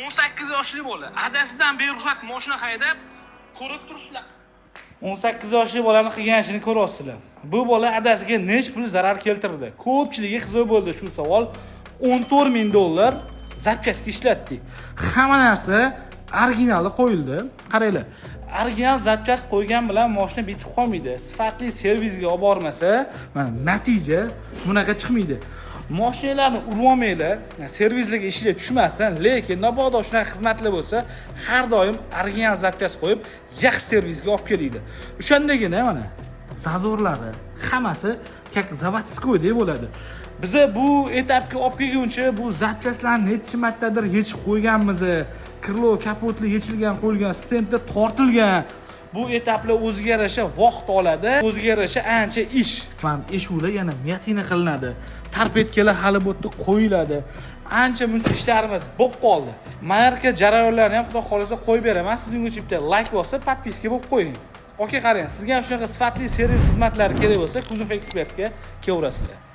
18 yoshli bola adasidan beruxsat moshina haydab, ko'rib turibsizlar. 18 yoshli bolani qilgan ishini ko'ryapsizlar. Bu bola adasiga nech pul zarar keltirdi? Ko'pchiligi qiziq bo'ldi shu savol. 14 ming dollar запчасть ga ishlatdik. Hamma narsa originali qo'yildi. Qaranglar. Original запчасть qo'ygan bilan mashina bitib qolmaydi. Sifatli servisga olib bormasa, mana natija bunaqa chiqmaydi. Moshinalarni urib olmanglar, servislarga ishlar tushmasin, lekin mabodo shunaqa xizmatlar bo'lsa, har doim original запчасть qo'yib, yaxshi servisga olib kelinglar. O'shandagina mana зазор lari hammasi как заводской deb bo'ladi. Biza bu etapga olib kelguncha bu запчасть larni necha martadir yechib qo'yganmiz. Крыло, kapotli yechilgan, qo'yilgan, stendda tortilgan. Bu etaplar o'ziga yarasha vaqt oladi, o'ziga yarasha ancha ish. Mana eshiklar yana мятина qilinadi. Торпедка lar hali bu yerda qo'yiladi. Ancha muncha ishlarimiz bo'lib qoldi. Малярка jarayonlarini ham, xudo xohlasa, qo'yib beraman. Sizning uchun bitta layk bosib, подписка bo'lib qo'ying. Okey, qarang, sizga ham shunaqa sifatli servis xizmatlari kerak bo'lsa, Kuzov Ekspertga kelaverasizlar.